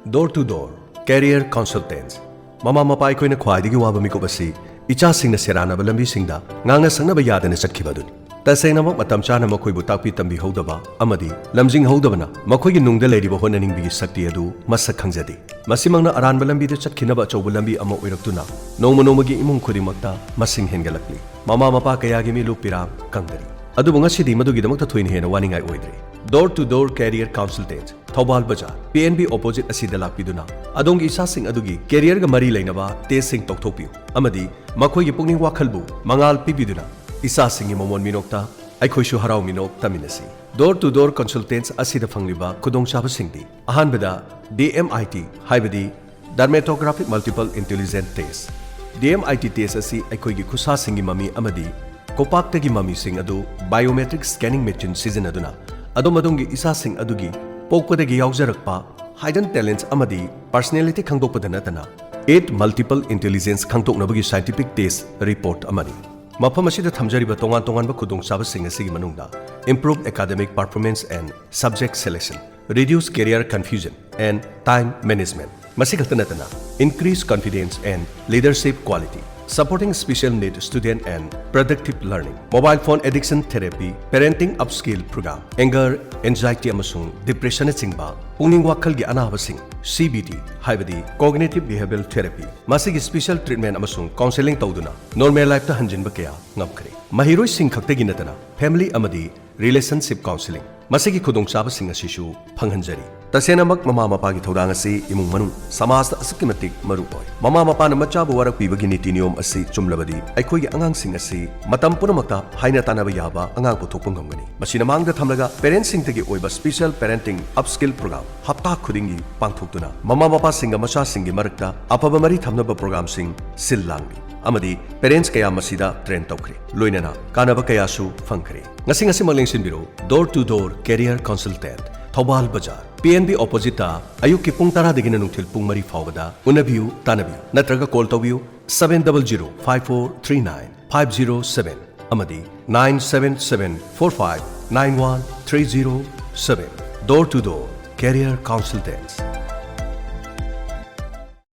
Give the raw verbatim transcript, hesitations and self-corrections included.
Door to Door Career Consultants. ꯃꯃꯥ ꯃꯄꯥ ꯑꯩꯈꯣꯏꯅ ꯈ꯭ꯋꯥꯏꯗꯒꯤ ꯋꯥꯕ ꯃꯤꯀꯨꯞ ꯑꯁꯤ ꯏꯆꯥꯁꯤꯡꯅ ꯁꯦꯔꯥꯟꯅꯕ ꯂꯝꯕꯤꯁꯤꯡꯗ ꯉꯥꯡꯅ ꯁꯛꯅꯕ ꯌꯥꯗꯅ ꯆꯠꯈꯤꯕ ꯑꯗꯨꯅꯤ꯫ ꯇꯁꯦꯡꯅꯃꯛ, ꯃꯇꯝ ꯆꯥꯅ ꯃꯈꯣꯏꯕꯨ ꯇꯥꯛꯄꯤ ꯇꯝꯕꯤꯍꯧꯗꯕ ꯑꯃꯗꯤ ꯂꯝꯖꯤꯡꯍꯧꯗꯕꯅ ꯃꯈꯣꯏꯒꯤ ꯅꯨꯡꯗ ꯂꯩꯔꯤꯕ ꯍꯣꯠꯅꯅꯤꯡꯕꯒꯤ ꯁꯛꯇꯤ ꯑꯗꯨ ꯃꯁꯛ ꯈꯪꯖꯗꯦ꯫ ꯃꯁꯤꯃꯛꯅ ꯑꯔꯥꯟꯕ ꯂꯝꯕꯤꯗ ꯆꯠꯈꯤꯅꯕ ꯑꯆꯧꯕ ꯂꯝꯕꯤ ꯑꯃ ꯑꯣꯏꯔꯛꯇꯨꯅ ꯅꯣꯡꯃ ꯅꯣꯡꯃꯒꯤ ꯏꯃꯨꯡ ꯈꯨꯗꯤꯡꯃꯛꯇ ꯃꯁꯤꯡ ꯍꯦꯟꯒꯠꯂꯛꯂꯤ꯫ ꯃꯃꯥ ꯃꯄꯥ ꯀꯌꯥꯒꯤ ꯃꯤꯠꯂꯨ ꯄꯤꯔꯥꯡ ꯀꯪꯗꯔꯤ꯫ ꯑꯗꯨꯕꯨ ꯉꯁꯤꯗꯤ ꯃꯗꯨꯒꯤꯗꯃꯛꯇ ꯊꯣꯏꯅ ꯍꯦꯟꯅ ꯋꯥꯅꯤꯡꯉꯥꯏ ꯑꯣꯏꯗ꯭ꯔꯦ꯫ Door to Door Career Consultants, Thoubal ꯕꯖꯥꯔ, P N B opposite ꯑꯁꯤꯗ ꯂꯥꯛꯄꯤꯗꯨꯅ ꯑꯗꯣꯝꯒꯤ ꯏꯆꯥꯁꯤꯡ ꯑꯗꯨꯒꯤ careerꯒ ꯃꯔꯤ ꯂꯩꯅꯕ testꯁꯤꯡ ꯇꯧꯊꯣꯛꯄꯤꯌꯨ ꯑꯃꯗꯤ ꯃꯈꯣꯏꯒꯤ ꯄꯨꯛꯅꯤꯡ ꯋꯥꯈꯜꯕꯨ ꯃꯉꯥꯜ ꯄꯤꯕꯤꯗꯨꯅ ꯏꯆꯥꯁꯤꯡꯒꯤ ꯃꯃꯣꯟ ꯃꯤꯅꯣꯛꯇ ꯑꯩꯈꯣꯏꯁꯨ ꯍꯔꯥꯎ ꯃꯤꯅꯣꯛ ꯇꯝꯃꯤꯟꯅꯁꯤ꯫ Door to Door Consultants ꯑꯁꯤꯗ ꯐꯪꯂꯤꯕ ꯈꯨꯗꯣꯡꯆꯥꯕꯁꯤꯡꯗꯤ: ꯑꯍꯥꯟꯕꯗ, D M I T, ꯍꯥꯏꯕꯗꯤ Dermatographic Multiple Intelligence Test꯫ D M I T test ꯑꯁꯤ ꯑꯩꯈꯣꯏꯒꯤ ꯈꯨꯠꯁꯥꯁꯤꯡꯒꯤ ꯃꯃꯤ ꯑꯃꯗꯤ ꯈꯣꯡꯄꯥꯛꯇꯒꯤ ꯃꯃꯤꯁꯤꯡ ꯑꯗꯨ biometric scanning machine ꯁꯤꯖꯤꯟꯅꯗꯨꯅ ꯑꯗꯣꯝ ꯑꯗꯣꯝꯒꯤ ꯏꯆꯥꯁꯤꯡ ꯑꯗꯨꯒꯤ ꯄꯣꯛꯄꯗꯒꯤ ꯌꯥꯎꯖꯔꯛꯄ hidden talents ꯑꯃꯗꯤ personality ꯈꯪꯗꯣꯛꯄꯗ ꯅꯠꯇꯅ, eight multiple intelligence ꯈꯪꯗꯣꯛꯅꯕꯒꯤ scientific test report ꯑꯃꯅꯤ꯫ ꯃꯐꯝ ꯑꯁꯤꯗ ꯊꯝꯖꯔꯤꯕ ꯇꯣꯉꯥꯟ ꯇꯣꯉꯥꯟꯕ ꯈꯨꯗꯣꯡꯆꯥꯕꯁꯤꯡ ꯑꯁꯤꯒꯤ ꯃꯅꯨꯡꯗ improved academic performance and subject selection, reduced career confusion and time management, ꯃꯁꯤ ꯈꯛꯇ ꯅꯠꯇꯅ increased confidence and leadership quality, supporting special need student and productive learning, mobile phone addiction therapy, parenting upskill program, anger, anxiety ꯑꯃꯁꯨꯡ depressionꯅꯆꯤꯡꯕ ꯄꯨꯛꯅꯤꯡ ꯋꯥꯈꯜꯒꯤ ꯑꯅꯥꯕꯁꯤꯡ, C B T, ꯍꯥꯏꯕꯗꯤ cognitive behavioral therapy, ꯃꯁꯤꯒꯤ special treatment ꯑꯃꯁꯨꯡ counselling ꯇꯧꯗꯨꯅ normal lifeꯇ ꯍꯟꯖꯤꯟꯕ ꯀꯌꯥ ꯉꯝꯈ꯭ꯔꯦ꯫ ꯃꯍꯩꯔꯣꯏꯁꯤꯡ ꯈꯛꯇꯒꯤ ꯅꯠꯇꯅ family ꯑꯃꯗꯤ relationship counselling, ꯃꯁꯤꯒꯤ ꯈꯨꯗꯣꯡꯆꯥꯕꯁꯤꯡ ꯑꯁꯤꯁꯨ ꯐꯪꯍꯟꯖꯔꯤ꯫ ꯇꯁꯦꯡꯅꯃꯛ, ꯃꯃꯥ ꯃꯄꯥꯒꯤ ꯊꯧꯗꯥꯡ ꯑꯁꯤ ꯏꯃꯨꯡ ꯃꯅꯨꯡ, ꯁꯃꯥꯖꯇ ꯑꯁꯨꯛꯀꯤ ꯃꯇꯤꯛ ꯃꯔꯨ ꯑꯣꯏ꯫ ꯃꯃꯥ ꯃꯄꯥꯅ ꯃꯆꯥꯕꯨ ꯋꯥꯔꯛꯄꯤꯕꯒꯤ ꯅꯤꯇꯤ ꯅꯤꯌꯣꯝ ꯑꯁꯤ ꯆꯨꯝꯂꯕꯗꯤ, ꯑꯩꯈꯣꯏꯒꯤ ꯑꯉꯥꯡꯁꯤꯡ ꯑꯁꯤ ꯃꯇꯝ ꯄꯨꯝꯅꯃꯛꯇ ꯍꯥꯏꯅ ꯇꯥꯟꯅꯕ ꯌꯥꯕ ꯑꯉꯥꯡ ꯄꯨꯊꯣꯛꯄ ꯉꯝꯒꯅꯤ꯫ ꯃꯁꯤꯅ ꯃꯥꯡꯗ ꯊꯝꯂꯒ, parentꯁꯤꯡꯇꯒꯤ ꯑꯣꯏꯕ special parenting upskill program ꯍꯞꯇꯥ ꯈꯨꯗꯤꯡꯒꯤ ꯄꯥꯡꯊꯣꯛꯇꯨꯅ, ꯃꯃꯥ ꯃꯄꯥꯁꯤꯡꯒ ꯃꯆꯥꯁꯤꯡꯒꯤ ꯃꯔꯛꯇ ꯑꯐꯕ ꯃꯔꯤ ꯊꯝꯅꯕ programꯁꯤꯡ ꯁꯤꯜ ꯂꯥꯡꯂꯤ ꯑꯃꯗꯤ parents ꯀꯌꯥ ꯃꯁꯤꯗ train ꯇꯧꯈ꯭ꯔꯦ, ꯂꯣꯏꯅꯅ ꯀꯥꯟꯅꯕ ꯀꯌꯥꯁꯨ ꯐꯪꯈ꯭ꯔꯦ꯫ ꯉꯁꯤ ꯉꯁꯤꯃꯛ ꯂꯦꯡꯁꯤꯟꯕꯤꯔꯣ꯫ Door to Door Career Consultant, Thoubal ꯕꯖꯥꯔ, P N B oppositeꯇ ꯑꯌꯨꯛꯀꯤ ꯄꯨꯡ ꯇꯔꯥꯗꯒꯤꯅ ꯅꯨꯡꯊꯤꯜ ꯄꯨꯡ ꯃꯔꯤ ꯐꯥꯎꯕꯗ ꯎꯅꯕꯤꯌꯨ, ꯇꯥꯟꯅꯕꯤꯌꯨ, ꯅꯠꯇ꯭ꯔꯒ call ꯇꯧꯕꯤꯌꯨ, seven double zero five four three nine five zero seven ꯑꯃꯗꯤ nine seven seven four five nine one three zero seven꯫ Door to Door Career Consultants꯫